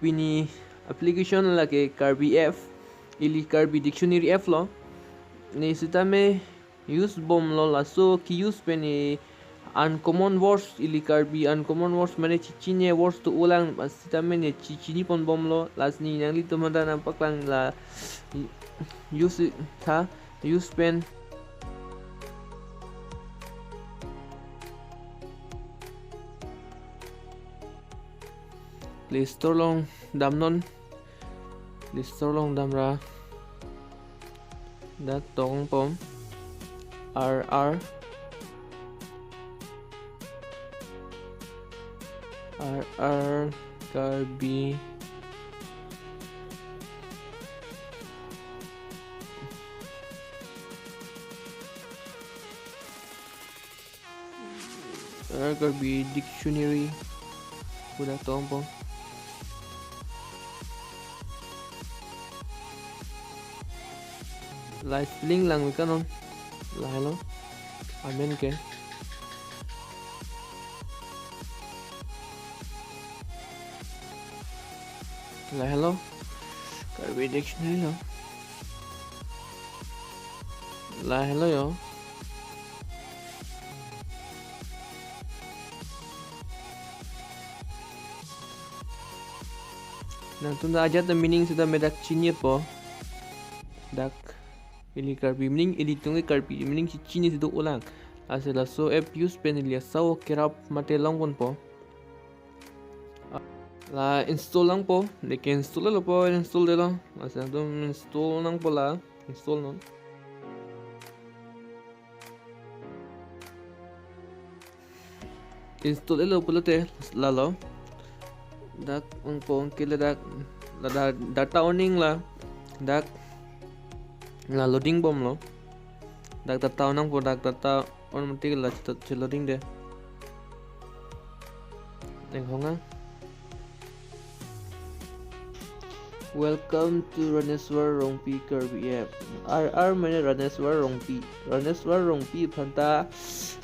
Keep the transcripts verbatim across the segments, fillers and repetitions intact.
Pini application lake Karbi app, ili Karbi dictionary app lo. Ne sitame use bomlo, laso ke-use pen ne uncommon words, ili Karbi uncommon words mane chichinine words do-olang, sitame ne chichini pon bomlo. Lasi ne nanglitum aphanta nangpaklang la use tha, use pen Play Store along damnon. Play Store along damra dak tong pom. R R R R Karbi R R Karbi dictionary. Pu dak tong pom. La spelling lang mi kanon. Lahelo. Amen ke. Lahelo. Karbi dictionary lo. Lahelo yo. Nangtum ta ajat ta meaning sitame dak chinipo. Dak ili Karbi meaning, ilitum ke Karbi meaning si chini si do-olang. Lasi laso app use pen ili asau kerap mate long ponpo. La install nangpo, ne ke-install lo po, install detlo. Lasi nangtum install nangpo la, install non. Install lo pulote lalo. Dak ongpong ke le dak, la da-, data on-ing la. Dak la loading bomlo. Dak data on nangpo, dak data on mati la chito che loading de. Neng honga. Welcome to Raneswar Rongpi Karbi app. R R mane Raneswar Rongpi. Raneswar Rongpi aphanta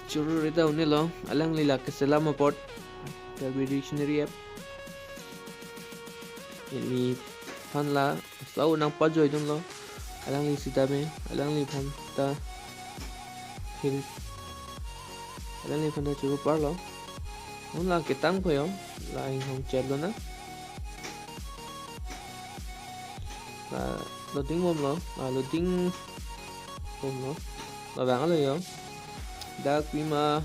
churu rita unelo. Alangli la keselam apot Karbi dictionary app. Neliphan la asau nangpajoidunlo. Alangli sitame, alangliphan ta hil. Alangliphan ta churu parlo. Non la ketang po yo, la inghong chat lo na. La loading bomlo, la loading bomlo. La bang alo yo. Dak pima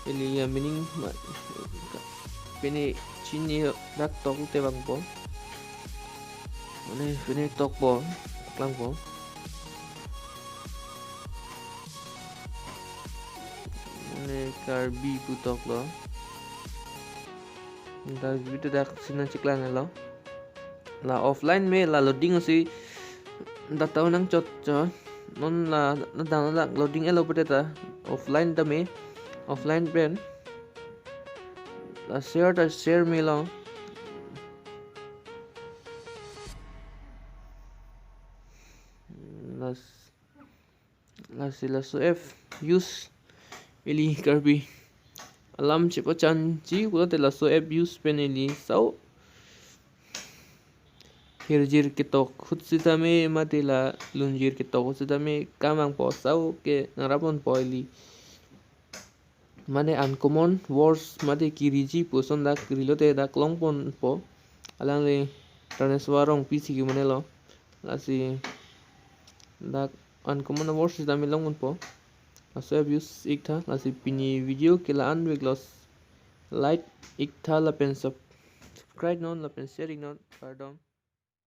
ili ya meaning ma, pini chini dak tok te bang po. Mane pini tok po, paklang po. Mane Karbi pu tok lo. Dak video dak sina chiklang lo. La offline me la loading si data nangchot chot. Non la, la dang la loading elo pute ta. Offline ta me. Offline pen. La share ta share me lo. La s-, lasi laso app use ili Karbi alam chepachanji pulote laso app use pen ili asau hirjir ketok ahut sitame mate la lunjir ketok ahut sitame kamang po, asau ke nangrap ponpo ili. Mane uncommon words mate kiriji puson dak rilote dak long ponpo. Alangli Raneswar Rongpi si ke mane lo. Lasi dak uncommon words sitame long ponpo. Laso app use ik tha, lasi pini video ke la-an vek lo. Like ik tha lapen sub-, subscribe non lapen share ik non. Kardom.